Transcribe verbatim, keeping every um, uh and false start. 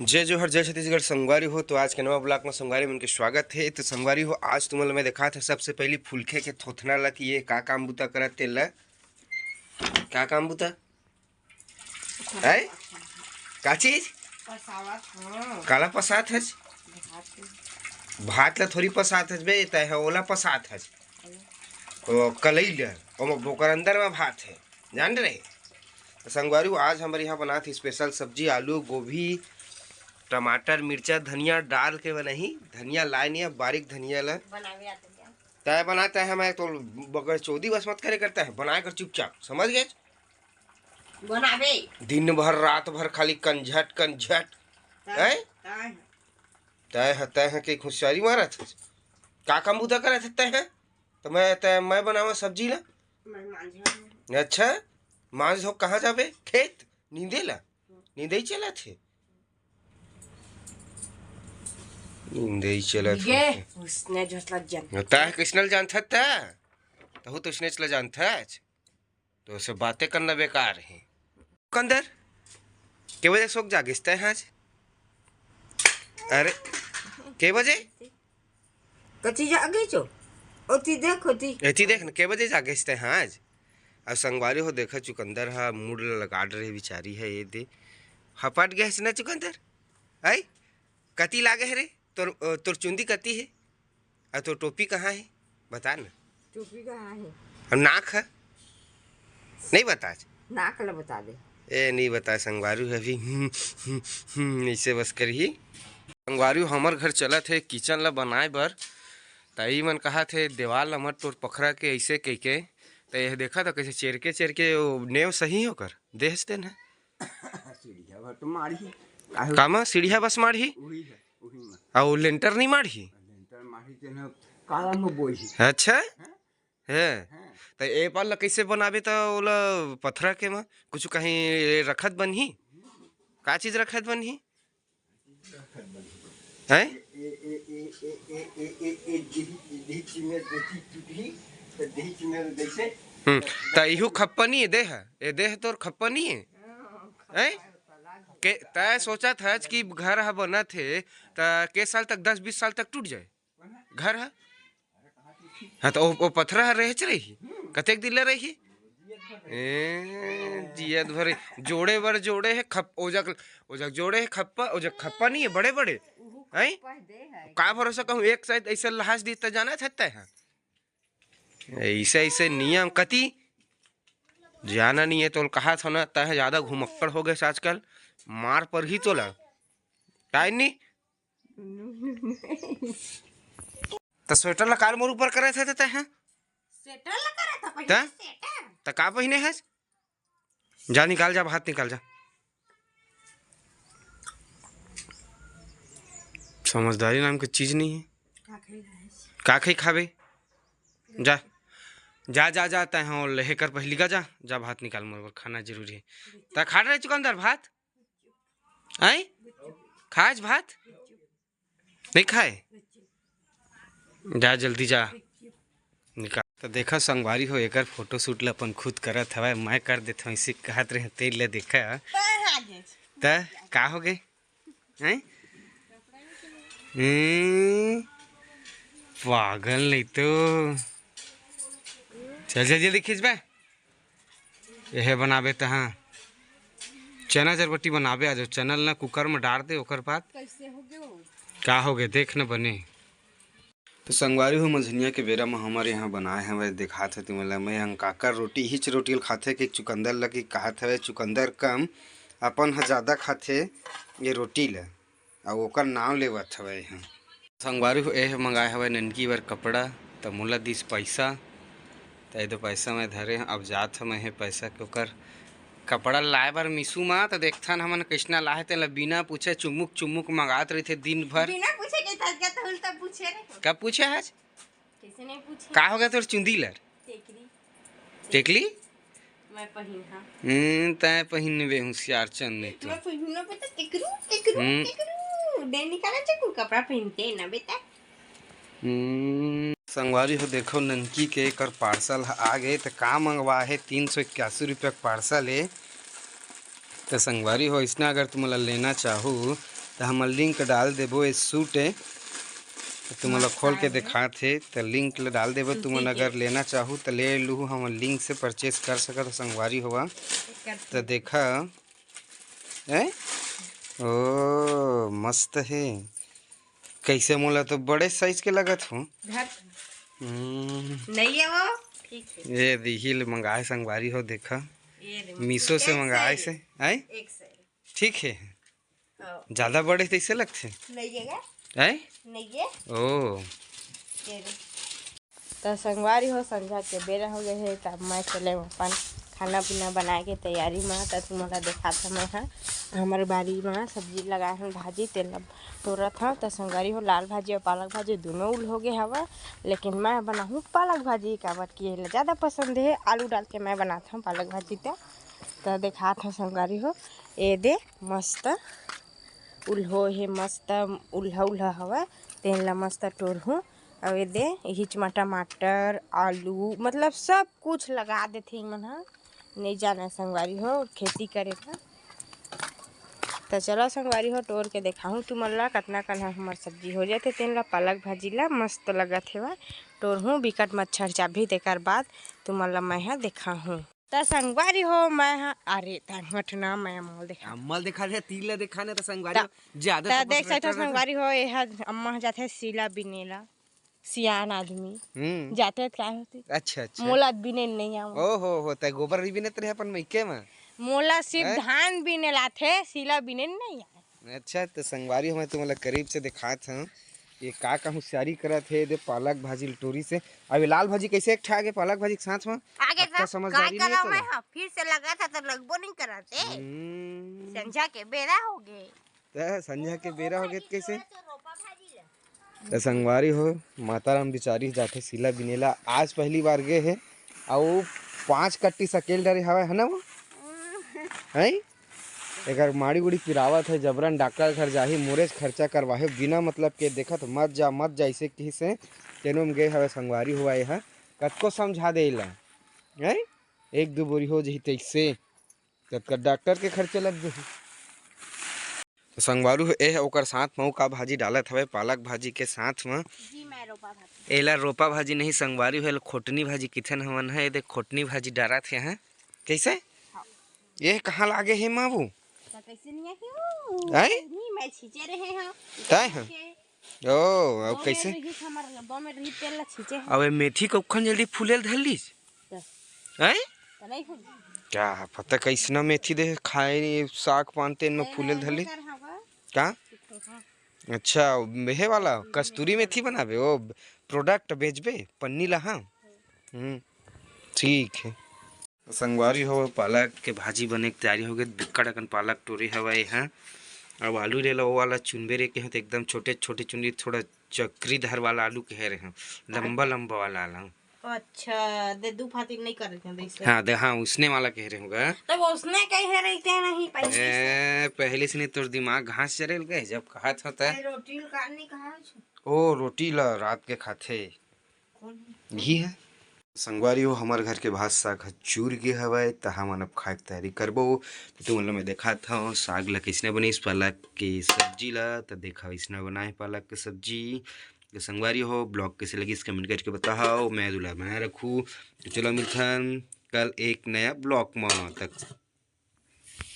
जय जोहार, जय छत्तीसगढ़ संगवारी हो। तो आज के नवा ब्लॉग में संगवारी मन के स्वागत है। तो संगवारी हो, आज तुमन ल मैं देखात है सबसे पहली फुलखे के थोथना ला कि ये का काम बुता करत तेला। का काम बुता है? का चीज? पसावत, हाँ। काला पसात हस? भात के। भात ला थोड़ी पसात हस बे, तय है ओला पसात हस। ओ कलई ला, ओमा ओकर अंदर में भात है, जान रहे? तो संगवारी हो, आज हमर यहाँ बनात है स्पेशल सब्जी, आलू, गोभी, टमाटर, मिर्चा, धनिया डाल के बनाही। धनिया लाए नहीं, अब बारीक धनिया ला। बनावे आते क्या? तय बनाते है, मैं तो बगर चौदी बस मत करे करता है, बनाए कर चुपचाप, समझ गए? बनावे। दिन भर रात भर खाली कंझट कंझट। तय, हैं? तय। तय है, तय है कि होशियारी मारत है। का काम बुता करत है तय है? तो मैं, तय मैं बनावा सब्जी ला। मैं मांझा हूँ। अच्छा, मांझ हो कहाँ जाबे? खेत नींदे ला। नींदे ही चलत है। नींदे ही चलत ये है। उसने झोसला जन। तय कृष्णल जानत है तय? तहु तो उसने चला जानत है। तो उसे बातें करना बेकार है। चुकंदर, के बजे सोक जागिस तय आज? अरे, के बजे? कति जागिस हो? ओती देख, ओती। एती देख न, के बजे जागिस तय आज? अब संगवारी हो, देखा चुकंदर हा मूड ल लगाड़ रहे बिचारी है, ये दे। हपट गए ना चुकंदर? आई? कति लागे है रे? तोर, अ, तोर चुंदी कति है? अउ तोर टोपी कहाँ है? बता ना। टोपी कहाँ है? अउ नाक है? नहीं बता। नाक ला बता दे। ए, नहीं बता, संगवारू है अभी। हम्म, हम्म, हम्म, ऐसे बस करही। संगवारू हमर घर चलत है किचन ला बनाए बर। त ई मन कहा थे देवाल ला मत तोड़ पखरा के ऐसे कह के। त ये देखा था कैसे चेरके चेरके वो नेव सही है ओकर। देहच तेन है। सीढ़िया भर तो मारही। काहे? कामा सीढ़िया बस मारही? उही है, उही में। आ वो लेंटर नहीं मारही? लेंटर मारही तेन काला में बोही। अच्छा? हैं? है। हैं। त ए पाल ला कैसे बनाबे त ओला पथरा के म कुछ कहीं रखत बनही? का चीज रखत बनही? हैं? ए, ए, ए, ए, ए, ए, ए, ए, ए, दिही, दिही चिमे, दिही टूटही, त दिही चिमे जैसे। हम्म, त इहू खप्पा नहीं है, देह, ए देह तोर खप्पा नहीं है? हैं? के, तय सोचत हच कि घर ह बनत हे, त के साल तक, दस बीस साल तक टूट जाए घर ह? हाँ, त ओ, ओ पथरा ह रहेच रही, कतेक दिन ले रही? ए, जियत भरे जोड़े बर जोड़े है खप-, ओजक, ओजक जोड़े है खप्पा, ओजक खप्पा नहीं है, बड़े बड़े। उहू हैं? खप्पा दे है। का भरोसा कहूँ, एक साइड ऐसे लहास दी त जाना था तय है। ऐसे, ऐसे नियम कति जाना नहीं है, तोल कहा था ना, तय ज्यादा घुमक्कड़ हो गए आजकल, मार पर ही तोला। टाइम नहीं। त स्वेटर ला कार मोर ऊपर करे थे तय हैं? स्वेटर ला करे था पहले, त? स्वेटर। त का पहिने है? जा निकाल, जा भात निकाल, जा। समझदारी नाम के चीज नहीं है। का खाई guys? का खाई खाबे? जा, जा, जा, जा, तय हो लेहे कर पहली का जा, जा भात निकाल मोर बर, खाना जरूरी है। त खा रहे चुकंदर भात? आई? खाएच भात? नहीं खाए? जा जल्दी जा। निकाल। त देखा संगवारी हो, एकर फोटो शूट ल अपन खुद करत हवय, मैं कर देत हवं, इसे कहत रहे तेल ल देखा। त का हो गए? हैं? हम्म, पागल नहीं तो। चल, चल, जल्दी खींच बे। यह बनाबे त हाँ, चना चरबट्टी बनाबे। आज चना ल ना कुकर में डार दे, ओकर बाद कैसे हो गयो? का हो गए, देख न बने। तो संगवारी हो, मंझनिया के बेरा म हमर यहाँ बनाए हवय, देखात हे तुमन ल। मैं हंकाकर रोटी, हिच रोटी ल खाथे कि चुकंदर ल कि कहत हवय, चुकंदर कम, अपन ह ज्यादा खाथे ये रोटी ल, अउ ओकर नाम लेवत हवय यहाँ। संगवारी हो, एह मंगाए हवय ननकी बर कपड़ा, त मोला दिस पैसा, त ए दो पैसा मैं धरे हंव। अब जात हंव मैं हे पैसा के ओकर कपड़ा लाए बर मीशू मा, त देखथन हमन कइसना लाहे, तेला बिना पूछे चुमुक चुमुक मंगात रहिथे दिन भर। बिना पूछे के था क्या? तो उल्टा पूछे रे। कब पूछे आज? कैसे नहीं पूछे? का हो गया तोर चुंदी लर? टेकरी। टेकली? मैं पहिन हाँ। हम्म, तय पहिनबे होशियार चंद नहीं तो। मैं पहिनना बेटा, टिकरू, टिकरू, हम्म। टिकरू। दे निकाला चकू, कपड़ा पहनते ना बेटा। हम्म, संगवारी हो, देखो ननकी के एकर पार्सल ह आ गे। त का मंगवा हे, तीन सौ इक्यासी रुपया के पार्सल हे। त संगवारी हो, इसने अगर तुम ला लेना चाहू त हमन लिंक डाल देबो, ए सूट ए, त तुमन ला मस्त खोल के आए हे। देखात हे, त लिंक ल डाल देबो। तुमन अगर लेना चाहू त ले लूहू, हमन लिंक से परचेज कर सकत हो संगवारी हो। त देखा, ए? ओ, मस्त हे। कइसे, मोला तो बड़े साइज के लगत हो। हम्म। नहीं है वो, ठीक है। ये दिही ले मंगाए संगवारी हो, देखा। ये दे, मीशो से मंगाए से, आय? एक से। ठीक है। हाँ। ज्यादा बड़े तइसे लगथे। नहीं है क्या? आय? नहीं है। ओ। ये दे। त संगवारी हो, संझा के बेरा हो गए हे, तब मैं चले अपन खाना पीना बनाए के तैयारी म। त तुमन ला देखात हव मैं ह, हमर बारी म सब्जी लगाए हन, भाजी, तेन ला टोरत हव। त संगवारी हो, लाल भाजी अउ पालक भाजी दुनों उल्हो गे हवय, लेकिन मैं बनाहूँ पालक भाजी, काबर कि एला ज़्यादा पसंद हे। आलू डाल के मैं बनात हव पालक भाजी। त, त देखात हव संगवारी हो, ए दे मस्त उल्हो हे, मस्त उल्हा उल्हा हवय, तेन ला मस्त टोरहूँ। अउ ए दे, इहिच म टमाटर, आलू, मतलब सब कुछ लगा देथे इमन ह। नइ जानय संगवारी हो, खेती करे बर। त चलो संगवारी हो, टोर के देखाहूँ तुमन ला, कतना कन ह हमर सब्जी हो जाथे। तेन ला पालक भाजी ला मस्त लगत हेवय, टोरहूँ बिकट मच्छर चाबही, तेकर बाद तुमन ला मैं ह देखाहूँ। त संगवारी हो, मैं ह, अरे, तंगट ना, मैं अम्मा ल देखा। अम्मा ल देखा दे, तीर ल देखा ना, त संगवारी त, हो, ज्यादा त तो देख सकथो संगवारी हो, ए ह अम्मा ह जाथे सीला बिनेला, सियान आदमी। हम्म। जाथे त काय होथे? अच्छा, अच्छा। मोला त बिने नइ आवय। ओ हो हो, तै गोबर नइ बिनत रहे अपन मइके म? मोला सिर्फ हैं? धान बिने ल आथे, सीला बिने नइ आवय। अच्छा, त संगवारी हो, मैं तुमन ला करीब से देखात हव। ये का का होशियारी करत हे, दे पालक भाजी ल टोरिस हे। अब ये लाल भाजी कइसे एक ठा आगे पालक भाजी के साथ म? आगे अतका का, समझदारी काय नइ हे करव तोला। मैं ह? फिर से लगा था त लगबो नइ करत हे। हम्म। संझा के बेरा हो गे। त संझा के बेरा हो गे त कइसे? त संगवारी हो, माता राम बिचारी जाथे सीला बिनेला, आज पहली बार गे हे, अउ पाँच कट्टी सकेल डरे हवय, है ना वो? हैं? एकर माड़ी उड़ी पिरावत हे, जबरन डॉक्टर घर जाही, मोरेच खर्चा करवाही, बिना मतलब के देखत मत जा, मत जा, अइसे किहिस हे। तेनो म गे हवय संगवारी हो, ए ह कतको समझा दे एला, हैं? एक दू बोरी हो जही तइसे, कतका डॉक्टर के खर्चा लग जही। त संगवारी हो, ए ह ओकर साथ म अउ का भाजी डालत हवय, पालक भाजी के साथ म। जी, मैं रोपा भाजी। एला रोपा भाजी नहीं संगवारी हो, एला खोटनी भाजी किथन हमन ह। ए दे खोटनी भाजी डारत हे, हैं? कइसे? हाँ। ये कहाँ लागे हे माँ वो? त कइसे नहीं आही वो? आय? नहीं, मैं छींचे रहे हव। तय ह? के ओ, अब दो कइसे? मेर रही हमर, दो मेर रही तेल ला छींचे हव। अब ये मेथी कखन जल्दी फूले ल धर लिस? त हैं? त नहीं फूल। क्या पता कइसना मेथी दे खाए नहीं, साग पान तेन में नहीं, फूले ल नहीं, धर लिस। नहीं कर हवा। का? हाँ। अच्छा, मेहे वाला कस्तूरी मेथी बनाबे, ओ प्रोडक्ट बेचबे, पन्नी ला, हाँ? हम्म, ठीक है। संगवारी हो, पालक के भाजी बने के तैयारी हो गे। बिक्कट अकन पालक टोरे हवय ए ह। अब आलू ले ला, वो वाला चुनबे रे के ह, त एकदम छोटे-छोटे चुनरी, थोड़ा चक्रीदार वाला आलू कहे रहे हव, लंबा-लंबा वाला आलू। अच्छा, दे दू फातिल नहीं कर रहे थे, इसलिए। हाँ, दे, हाँ, उसने वाला कहे रहे होगा। तब उसने कहे रहे थे नहीं पहले से। ए, पहले से नहीं, तोर दिमाग घास चरेल गए, जब कहा था तै। अरे, रोटी ल काल नहीं कहा है। ओ, रोटी ला रात के खाथे। कौन है? यही है। संगवारी हो, हमर घर के भात साग ह चूर गे हवय, त हमन अब खाए के तैयारी करबो। त तुमन ल मैं देखात हव, साग ल कइसने बनिस, पालक के सब्जी ल। त देखा, अइसने बनाए पालक के सब्जी। त संगवारी हो, ब्लॉग कइसे लगिस, कमेंट करके बताहव। मैं दुला बनाए रखू। त चलो, मिलथन कल एक नया ब्लॉग म। तक